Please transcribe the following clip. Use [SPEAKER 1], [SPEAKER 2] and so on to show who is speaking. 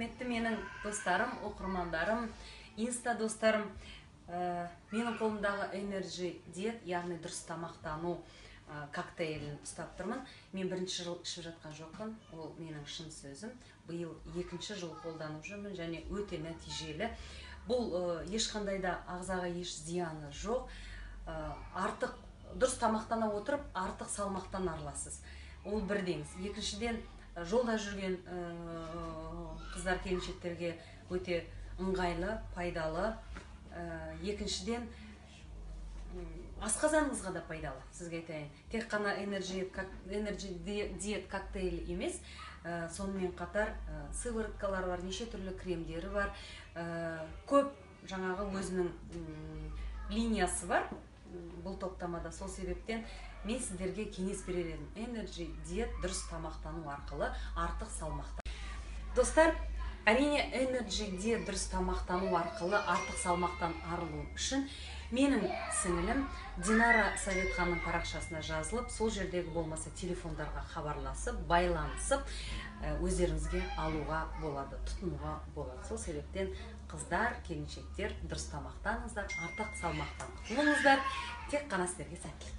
[SPEAKER 1] Құрметті менің достарым, оқырмандарым, инста достарым, менің қолымдағы Energy Diet, яғни дұрыс тамақтану коктейлін ұстап тұрмын. Мен бірінші жыл ішіп жатқан жоқпын, ол менің шын сөзім. Биыл екінші жыл қолданып жүрмін және өте нәтижелі. Бұл ешқандай да ағзаға еш зияны жоқ. Артық дұрыс тамақтана отырып, артық салмақтан арыласыз. Ол бірдеңіз. Екіншіден, жолда жүрген қыздар, келіншектерге өте ыңғайлы, пайдалы. Екіншіден, асқазаныңызға да пайдалы, сізге айтайын. Тек қана Energy Diet коктейль емес, сонымен қатар сывороткалар бар, неше түрлі кремдері бар, көп жаңағы өзінің линиясы бар бұл топтамада. Сол себептен мен сіздерге кеңес берер едім. Energy Diet дұрыс тамақтану арқылы артық салмақтан. Достар, әрине, Energy Diet дұрыс тамақтану арқылы артық салмақтан арылу үшін менің сіңілім Динара Советханның парақшасына жазылып, сол жердегі болмаса телефондарға хабарласып, байланысып, өздеріңізге алуға болады, тұтынуға болады. Сол себептен қыздар, келіншектер, дұрыс тамақтаныңыздар, артық салмақтан құтылыңыздар. Тек қана сіздерге сәттілік.